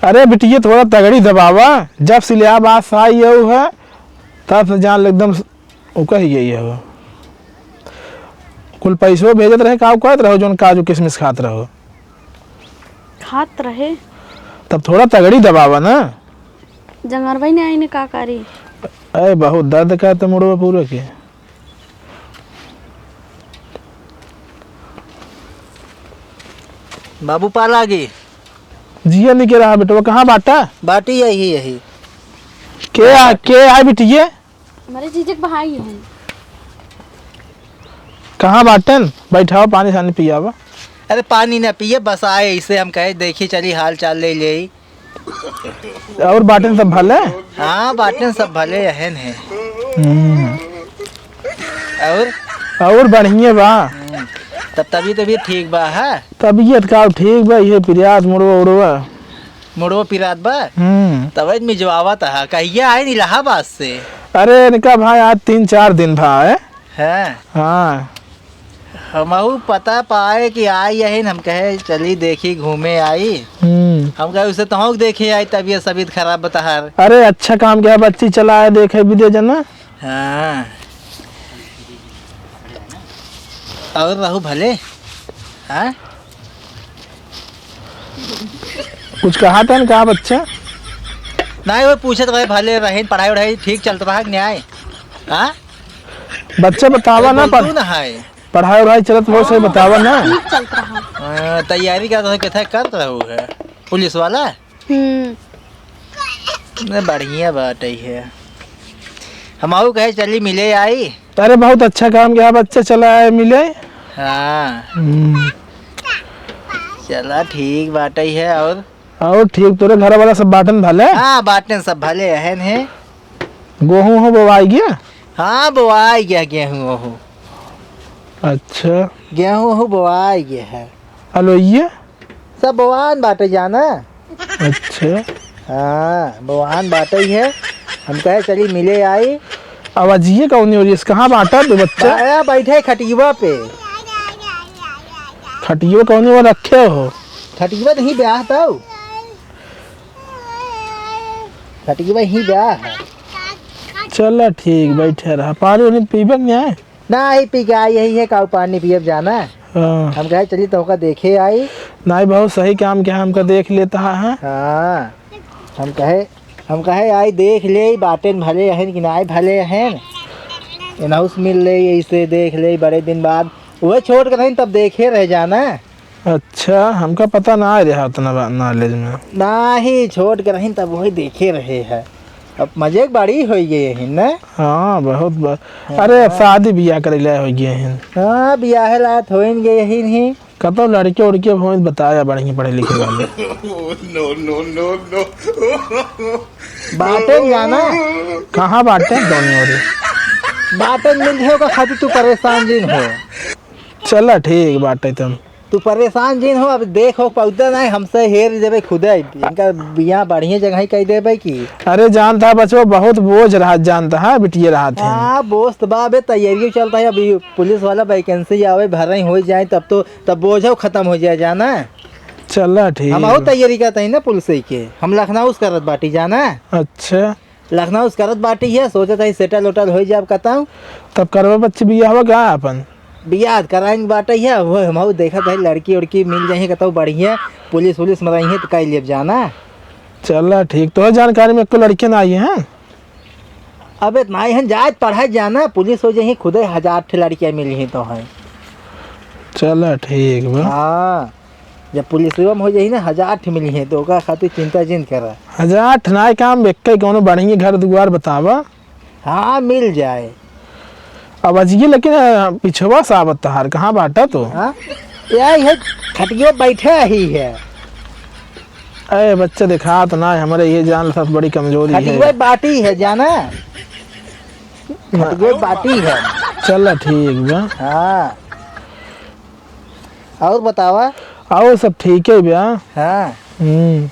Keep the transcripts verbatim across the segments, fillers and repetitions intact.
अरे बिटिया, थोड़ा तगड़ी दबावा, जब से लिया बात आई है, तब से जान ले एकदम उ कही गई है। कुल पैसो भेजत रहे, का कहत रहो, जौन काजू किशमिश खात रहो? खात रहे। तब थोड़ा तगड़ी दबावा ना। जंगरवा ही नहीं आई ने, का करी? अरे बहुत दर्द करत मुड़वा पूरा के। बाबू पालागी। जिया निके रहा बेटवा, कहाँ बाटा? बाटी यही, यही। के आ, के आए बिटिये? हमारे जीजक भाई हैं। कहाँ बाटन? बैठावा, पानी सानी पियावा। अरे पानी ना पिए, बस आए इसे हम कहे देखी चली हाल चाल ले ले। और बाटन सब भले? हाँ, बाटन सब भले अहन है। हम्म। और? और बढ़िया बा। हम्म। तब तबीयत, तबीयत ठीक बा, है? तबीयत का ठीक बा, ये पिरियात मुड़वा उड़वा। मुड़वा पिरात बा? हम्म। तब आज मिजवावत हा, कहिया आए इलाहाबाद से? अरे इनका भाई आज तीन चार दिन भा है। हैं? हाँ। हमहू पता पाए कि आई यही, हम कहे चली देखी घूमे आई। हम्म। हम कहे उसे तोहक देखे आई, तबीयत सबीयत खराब बा तहार। अरे अच्छा काम किया, बच्ची चला आए देखे भी दे जना। हाँ। और रहू भले? हाँ? कुछ कहा था ना, कहा बच्चा? नहीं, वो पूछत रहे भले रहे, पढ़ाई वढ़ाई ठीक चलत रहा कि नहीं? हाँ? बच्चा बतावा ना, बोलतू पढ़-, ना है। पढ़ाई वढ़ाई चलत बहुत सही बतावा ना। ठीक चलत रहा। हाँ, तैयारी का तो कितना करत रहू है पुलिस वाला? हम्म। नहीं, बढ़िया बात है। हम आऊ कहे चली मिले आई। अरे बहुत अच्छा काम किया बच्चा, चला आए मिले। हाँ। हम्म। चला ठीक बात है। और? और ठीक, तोरे घर वाला सब बाटन भले? हाँ, बाटन सब भले अहन है। गेहूं हो बोवाई गया? हाँ, बोवाई गया गेहूं ओहू। अच्छा। गेहूं ओहू बोवाई गया है। अलोइया? सब बवान बाटे जाना। अच्छा। हाँ, बवान बाटे ही है। हम कहे चली मिले आई। अब अजिए कौनी हो रही है? कहाँ बाटा दो बच्चा? आया बैठे खटियवा पे। खटियो कौनी वो रखे हो? खटियवा नहीं ब्याह तो। खटियवा ही ब्याह है। चला ठीक, बैठे रहा। पानी उनी पीबे के नहीं आए? नाही पी के आई यही है, काऊ पानी पियब जाना। हाँ। हम कहे चली तोहका देखे आई। नाही, बहुत सही काम किया, हमका देख लेता है। हाँ। हम कहे, हम कहे आई देख ले, बाटेन भले अहन कि नाही भले अहन। एनहुस मिल ले, इसे देख ले, बड़े दिन बाद। वह छोट के नहीं तब देखे रह जाना। अच्छा, हमका पता ना रहा उतना बा-, knowledge में। नाही, छोट के रहिन तब वही देखे रहे है। अब मजे के बड़ी होई गए हैं ना? हाँ, बहुत बा-, हाँ। अरे, अब शादी बियाह करे लायक हो गए हैं। हाँ, बियाह लायक होइन गए हैं ही। कतो लड़के उड़के हो बताया, बढ़िया पढ़े लिखे वाले। No, no, no, no। बाटे जाना। कहाँ बाटे दोनों ओरे? बाटे मिल हो का खातिर तू परेशान जिन हो। चला ठीक बाटे तुम। तू परेशान जिन हो, अब देखो पौधा नहीं, हमसे हेर देबे खुदे। इनका बियाह बढ़िया जगह ही कह देबे की। अरे जानता है बचवा, बहुत बोझ रहा, जानता है बिटिया रहा थे। हाँ, बोझ तो बा बे, तैयारी चलता है, अभी पुलिस वाला vacancy आवे, भरई हो जाए, तब तो, तब बोझ खत्म हो जाए, जाना। चला ठीक हम और बा। तैयारी करता है ना पुलिस के, हम लखनऊ से करत बाटी, जाना। अच्छा। लखनऊ से करत बाटी है, सोचत है settle उटल हो जाब कतऊ। तब करबे बच्चे बियाह का अपन? बियाह कराइन बाटे है, वो हम देखत है लड़की उड़की मिल जाए कतऊ बढ़िया, पुलिस उलिस में रही है तो कई लेब जाना। चला ठीक, तो जानकारी में एको लड़के ना आई हैं? अबे ना आई हैं, जाए पढ़ाई जाना, पुलिस हो जाए खुदे हजार ठे लड़कियाँ मिली हैं तो हैं। चला ठीक बा। हाँ। जब पुलिसवा में हो जाई ना, हजार ठे मिली हैं, तो ओकरा खातिर चिंता जिन करा। हजार ठे नाय काम, एक्के कौनो बढ़िया घर दुआर बतावा। हाँ, मिल जाए। अब अजिए लेकिन, अ, पिछवा से आवत तहार, कहाँ बाटा तो? हाँ? यही है, खटियो बैठे ही है। अरे बच्चा देखात ना, हमरे ये जान सब बड़ी कमजोरी है। खटियो बाटी है, जाना? खटियो बाटी है। चला ठीक बा। हाँ। और बतावा? और सब ठीक है भैया। हाँ। हम्म।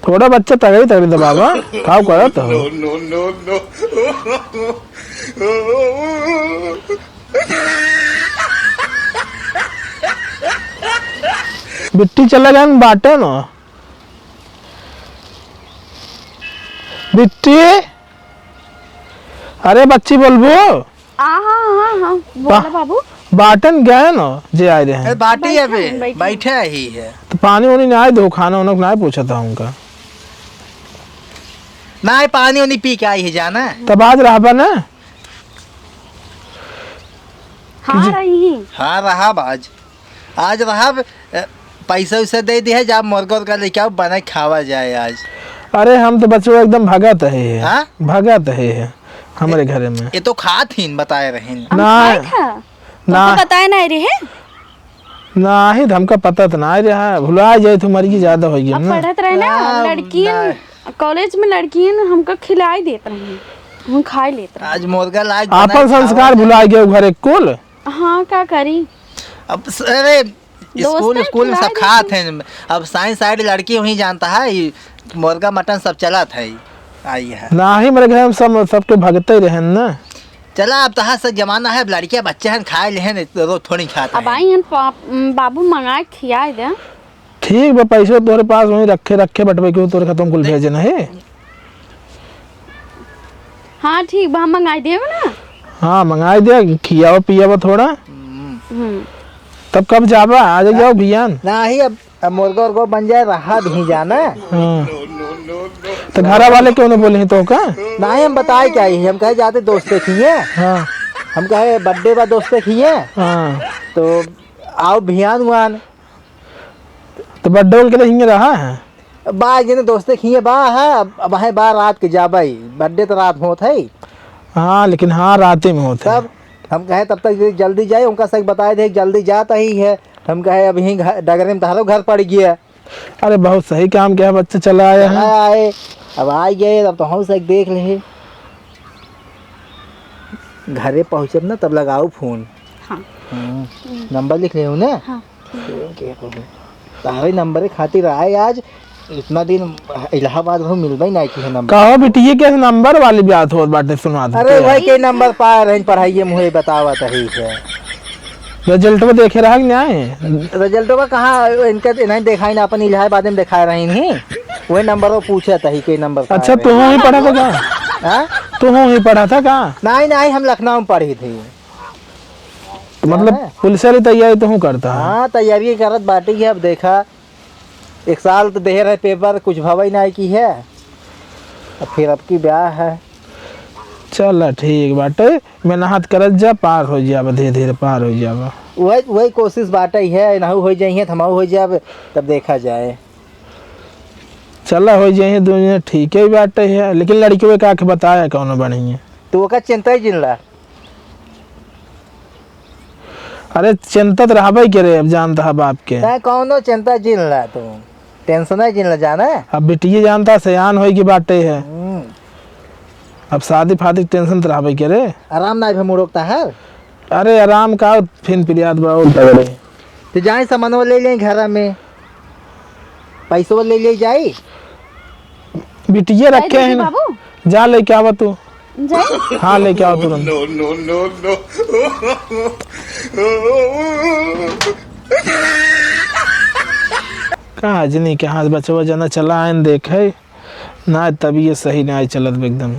थोड़ा बच्चा तगड़ी तगड़ी दबावा, खाओ करत हो। No, no, no, no। बिट्टी चले गए बाटे न। बिट्टी, अरे बच्ची बोलबू? आ, हाँ, हाँ, हाँ, बोला बा-, बाबू। बाटन गए न जे आए रहे। ए, बाटी बैठे अबे, हैं, बैठे। बैठे ही है। तो पानी वानी ना आए दो, खाना वाना ना पूछा था उनका। ना, पानी वानी पी के आई है जाना। तब आज रहबा ना? हाँ, जी। रही ही। हाँ, रहब आज। आज रहब, अ, पैसा वैसा दे दिहे, जा मुर्गा उर्गा लेके आओ, बना के खावा जाए आज। अरे, हम तो बचवा एकदम भगत है, हाँ? भगत है हमरे घरे में। ये तो खात ही बताए रहे। हम ना, खाए था। ना। तुमको बताए ना रहे? नाही, त हमका पता त नाही रहा, भुला जाए तो मर्जी ज्यादा हो गया अब ना। पढ़त रहे ना, ना, लड़कियन, ना। कॉलेज में लड़कियन हमका खिलाई देत रही, हम खाए लेत रही। आज मुर्गा लाग आपन बनाए संस्कार खावा। भुला गए घर एक कुल। हाँ, का करी? अब स-, अरे, दोस्त स्कूल, हैं, स्कूल में खिलाई सब देत खात हैं। हैं। अब साइंस साइड लड़की वहीं जानता है, ये मुर्गा मटन सब चलत है। आई है। नाही, मेरे घर में सब, सबके भगते रहन ना। चला, अब तहार से जमाना है, अब लड़कियां बच्चे हैं, खाए लेहन, रोज थोड़ी खात अब हैं। आई हन पा-, बाबू मंगाए खियाए दे। ठीक बा, पैसो तोहरे पास वहीं रखे, रखे बटवे के, तोहरे खतम कुल भेजे नहीं। हाँ, ठीक बा, हम मंगाए देब ना। हाँ, मंगाए दे, खियावा पियावा थोड़ा। हम्म। हम्म। तब कब जाबा? आज जाओ बियान। नाही, अब अब मुर्गा उर्गा बन जाए, रहा भी जाना। हाँ। तो घरा वाले क्यों नहीं बोले हैं तो का? नाही, हम बताए क्या ही, हम कहे जाते दोस्ते खिए। हाँ। हम कहे birthday बा दोस्ते खिए। हाँ। तो आओ भियान उआन। तो birthday के लिए हिंगे रहा है? बा, जने दोस्ते खिए बा है, अब, अब है बा रात के जाबा ही, birthday तो रात में होत है। हाँ, लेकिन हाँ, राते में होत है। तब हम कहे तब तक जल्दी जाए, उनका सही बताए दे, जल्दी जाता ही है। हम कहे, "अबहीं घ-, डगरे में तहरो घर पड़ गया।" अरे, बहुत सही काम किया, बच्चा चला आया है। चला आए, अब आ गए, अब तो हम सही देख ले। घरे पहुँचब ना, तब लगाओ फोन। हाँ। हम्म, नंबर लिख ले ना? हाँ। तहरे नंबर खातिर आए आज, इतना दिन इलाहाबाद हो, मिलबे नहीं किहे नंबर। कहो बिटिये के नंबर वाली बात होत बाटे, सुनात अरे के। भाई, के नंबर पा रहे हैं, पढ़ाइए मुहे बतावत है। रिजल्टवा देखे रहा कि नहीं? रिजल्टवा कहाँ, इनके नहीं देखाई ना, अपन इलाहाबाद में देखाए रही नहीं। वही नंबर वो पूछत है, के नंबर पा अच्छा, रहे तू हैं। ही पढ़ा था का? हाँ? तू ही पढ़ा था का? नहीं, नहीं, हम लखनऊ में पढ़ी थी। तो मतलब, जाना? पुलिस वाली तैयारी तो हूँ करता है। हाँ, तैयारी करत बाटी है। अब देखा, एक साल तो देहे रहे पेपर, कुछ भवा ही ना की है। अब फिर अब की ब्याह है। चल, ठीक बाटे, मेहनत करत जा, पार हो जाबा, धीरे धीरे पार हो जाबा। वही, वही कोशिश बाटे है, इनहू हो जाइए, तो हमहू हो जाब, तब देखा जाए। चला, हो जाइए, दुनिया ठीक ही बाटे है, लेकिन लड़कियों के आके बताया कौनो बढ़िया। तो ओका चिंता ही जिन ला। अरे, चिंता तो रहबे करे, अब जानता है बाप के। तैं कौनो चिंता जिन ला तू, tension ही जिन ला, जाना। अब बिटिये जानता, सयान होई के बाटे है। हम्म। अब शादी फादी के tension तो रहबे करे। आराम ना भे मुड़ोक तहार। अरे, आराम का, फिन पिरियात बा और तगड़े। तो जाए सामानवा ले लें घर में, पैसवा ले ले जाई। बिटिये जाए रखे दीदी हैं। बाबू। जा लेके आवा तू। जाए। हाँ, लेके आओ तुरंत। No, no, no, no। कहाँ जनी के हाथ बचवा जना चला आइन देखे। ना तबीयत सही ना चलत बा एकदम।